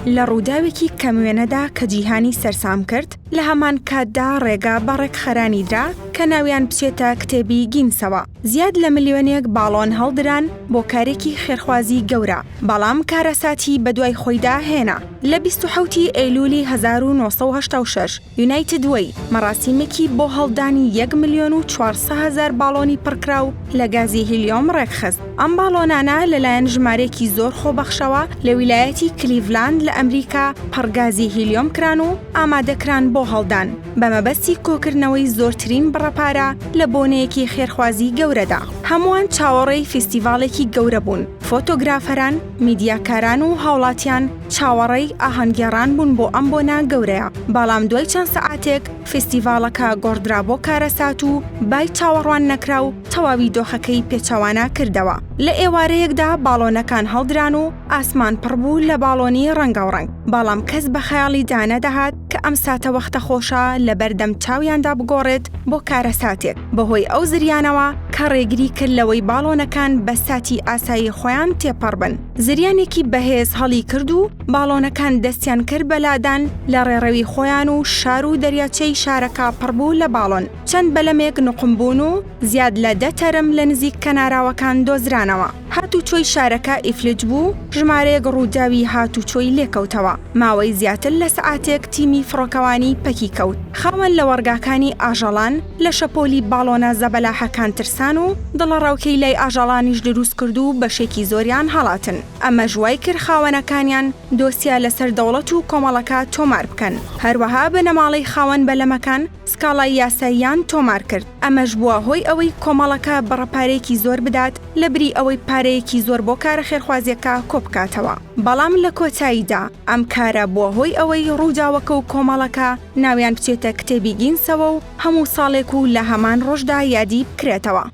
لە ڕووداوێکی کەموێنەدا کە جیهانی سەرسام کرد، لە هەمان کاتدا ڕێگا بە ڕێکخەرانی درا کە ناویان بچێتە کتێبی گینسەوە. زیاد لە ملیۆنێک باڵۆن هەڵدران بۆ کارێکی خێرخوازی گەورە، بەڵام کارەساتی بەدوای خۆیدا هێنا. لە 27 ی ئەیلولی 1986، یونایتد وەی، مەراسیمێکی بۆ هەڵدانی یەک ملیۆن و 400 هەزار باڵۆنی پڕکراو لە گازی هیلیۆم ڕێکخست. ئەم باڵۆنانە لەلایەن ژمارەیەکی زۆر خۆبەخشەوە لە ویلایەتی کلیڤلاند لە ئەمریکا پڕ گازی هیلیۆم کران و ئامادەکران بۆ هەڵدان بە مەبەستی کۆکردنەوەی زۆرترین بڕە پارە لە بۆنەیەکی خێرخوازی گەورەدا. هەمووان چاوەڕێی فیستیڤاڵێکی گەورە بوون، فۆتۆگرافەران، میدیاکاران و هاوڵاتیان چاوەڕێی ئاهەنگگێڕان بوون بۆ ئەم بۆنە گەورەیە، بەڵام دوای چەند سەعاتێک فیستیڤاڵەکە گۆڕدرا بۆ کارەسات و بای چاوەڕوان نەکراو تەواوی دۆخەکەی پێچەوانە کردەوە. لە ئێوارەیەکدا باڵۆنەکان هەڵدران و ئاسمان پڕ بوو لە باڵۆنی ڕەنگاوڕەنگ، بەڵام کەس بە خەیاڵیدا نەدەهات کە ئەم ساتەوەختە خۆشە لەبەردەم چاویاندا بگۆڕێت بۆ کارەساتێک بەهۆی ئەو زریانەوە کە ڕێگری کرد لەوەی باڵۆنەکان بە ساتی ئاسایی خۆیان تێپەڕ بن. زریانێکی بەهێز هەڵی کرد و باڵۆنەکان دەستیان کرد بە لادان لە ڕێڕەوی خۆیان و شار و دەریاچەی شارەکە پڕ بوو لە باڵۆن. چەند بەلەمێک نوقم بوون و زیاد لە دە تەرم لە نزیک کەناراوەکان دۆزرانەوە. هاتوچۆی شارەکە ئیفلج بوو و ژمارەیەک ڕووداوی هاتوچۆی لێکەوتەوە. ماوەی زیاتر لە سەعاتێک تیمی فڕۆکەوانی پەکی کەوت. خاوەن لەوەڕگاکانی ئاژەڵان لە شەپۆلی باڵۆنە زەبەلاحەکان ترسان و دڵەڕاوکێی لای ئاژەڵانیش دروست کرد و بەشێکی زۆریان هەڵاتن. ئەمەش وای کرد خاوەنەکانیان دۆسیە لەسەر دەوڵەت و کۆمەڵەکە تۆمار بکەن. هەروەها بنەماڵەی خاوەن بەلەمەکان سکاڵای یاساییان تۆمار کرد، ئەمەش بووە هۆی ئەوەی کۆمەڵەکە بڕە پارەیەکی زۆر بدات لەبری ئەوەی پارەیەکی زۆر بۆ کارە خێرخوازییەکە کۆبکاتەوە. بەڵام لە کۆتاییدا ئەم کارە بووە هۆی ئەوەی ڕووداوەکە و کۆمەڵەکە ناویان بچێتە کتێبی گینسەوە و هەموو ساڵێک و لە هەمان ڕۆژدا یادی بکرێتەوە.